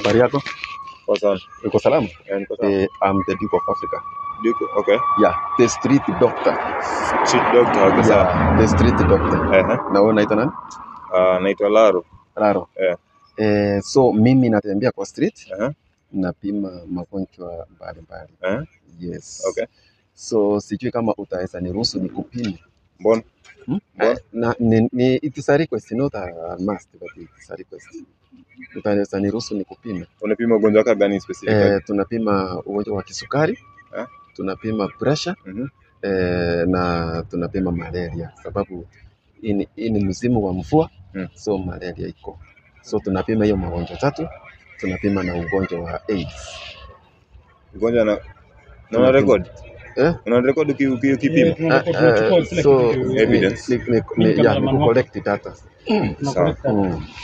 Habari yako? Poa sana. Uko salama? Niko sawa. I'm the Duke of Africa. Duke, okay. Yeah, the street doctor. Street doctor, okay, sawa. Yeah, the street doctor. Na wewe unaitwa nani? Naitwa Laro. Laro. Eh. So mimi natembea kwa street, napima magonjwa mbalimbali. Yes. Okay. So sijui kama utaweza niruhusu nikupime. Mbona? Hmm? Mbona? Na, it is a request, not a must, but it is a request. Utaweza niruhusu nikupime. Unapima ugonjwa wako gani specifically? Tunapima ugonjwa wa kisukari, tunapima pressure, na tunapima malaria sababu hii ni msimu wa mvua, so malaria iko. So tunapima hiyo magonjwa tatu, tunapima na ugonjwa wa AIDS. Ugonjwa na una record? Eh? Una record ukipima? So Evidence. ni, yeah, ni collect data. Sawa.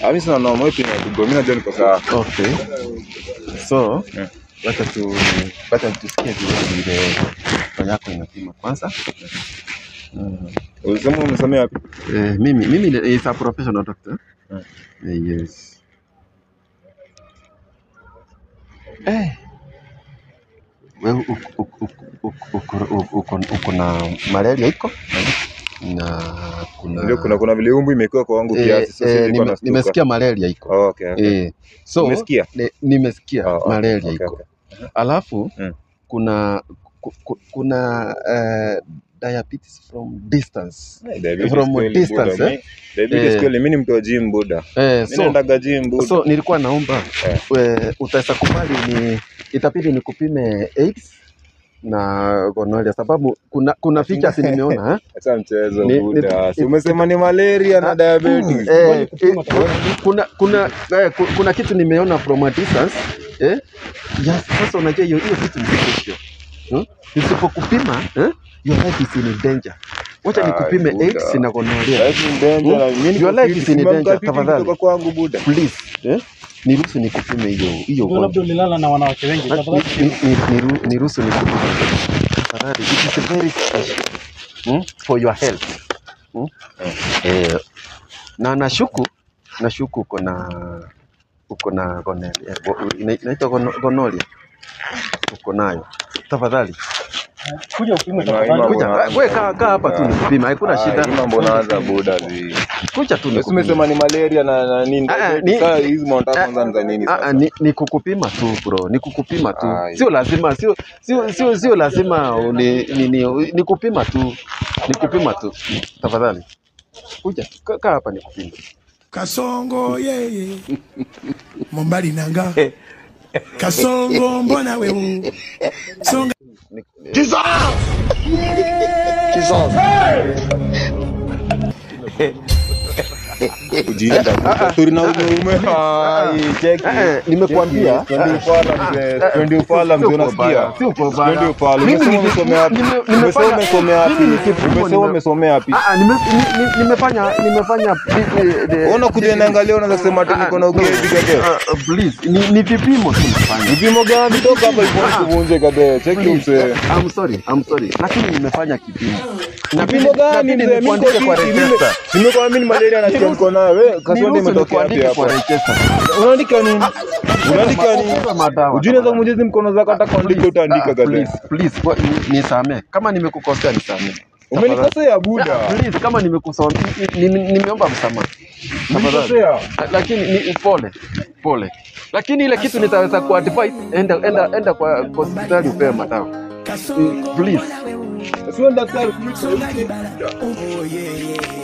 Mimi sina noma, wewe pima tu bro. Mimi najua niko sawa. Okay. So, wacha tusikie vile vile yako inapima kwanza. Ulisema umesomea wapi? Mimi is a professional doctor. Yes. Wewe uko na malaria iko? Na kuna Ndio, kuna vile umbu imekuwa kwa wangu kiasi, sasa nilikuwa nastuka. Nimesikia malaria iko. Oh, okay, okay. So, Umesikia? Nimesikia Oh, okay, malaria okay, iko. okay. Alafu kuna diabetes from distance. Hey, diabetes From kweli, distance, buda. eh? Diabetes kweli, mimi ni mtu wa gym buda. Mimi naendaga gym buda. So nilikuwa naomba, utaweza kubali ni itabidi nikupime AIDS na gonorrhea sababu kuna features nimeona, eh? Acha mchezo buda. Si umesema ni malaria na diabetes. Kuna kitu nimeona from a distance, eh? Yes, sasa unajua hiyo kitu ni special. Nisipokupima, your life is in danger. Wacha nikupime Buda. AIDS na gonorrhea. Life in danger, na mimi niko Your life fiti, is in simama danger, fiti tafadhali. kutoka kwangu buda. Please, Niruhusu nikupime hiyo Ndio labda ugonjwa. ulilala na wanawake wengi, tafadhali. Niruhusu nikupime. Tafadhali, it is very special. For your health. Na nashuku uko na gonorrhea. Inaitwa gonorrhea. Uko nayo. Tafadhali. Kuja upimwe Ima, tafadhali. ima, Kuja, mbona wewe kaa hapa tu buda. nikupime, hakuna shida. Ima mbona anza buda zi. Kuja tu Wewe nikupime. umesema ni malaria na nini? Sasa hizi mwanataka kwanza ni za nini sasa? Ni kukupima tu bro, ni kukupima tu. Ai. Sio lazima, sio lazima ni kupima tu. Ni kupima tu. Tafadhali. Kuja, kaa hapa nikupime. Kasongo yeye. Mombali nanga. Kasongo mbona wewe? Songa. Jesus! Jesus! Ujinga. Story na ume. Hai, cheki. Nimekuambia. Twende ufala mzee. Twende ufala mzee, Sio kwa unasikia? ubaya, sio kwa ubaya. Twende ufala. Mimi Umesema umesomea wapi? Umesema umesomea wapi? Mimi nikipimwa Umesema umesomea wapi? Nimefanya Ona kuja niangalia, unaanza kusema ati niko na ugevi kaka. Please, ni vipimo tu nafanya. Vipimo gani? Toka hapa ipo kuvunje kaka. Cheki Please. mzee. I'm sorry, I'm sorry. Lakini nimefanya kipimo. Vipimo gani Inabidi mzee? Mimi niko nikuandike kwa fiti, register. nimekuwa mimi ni malaria na niko nayo. Wewe kaswende Niruhusu imetokea wapi nikuandike kwa hapa? register. Unaandika nini? Unaandika nini? Upewe madawa. Ujui unaweza kumjezi mkono zako hata kuandika utaandika kaka. Please, please, nisamee. Kama nimekukosea nisamee. Umenikosea buda. Please, kama nimekosea, nimeomba msamaha. Tafadhali. Umenikosea. Lakini ni pole. Pole. Lakini ile kitu nitaweza ku advise, enda kwa hospitali upewe madawa. Kasongo Please. mbona wewe? Sio daktari. Songa libala. Oh yeah.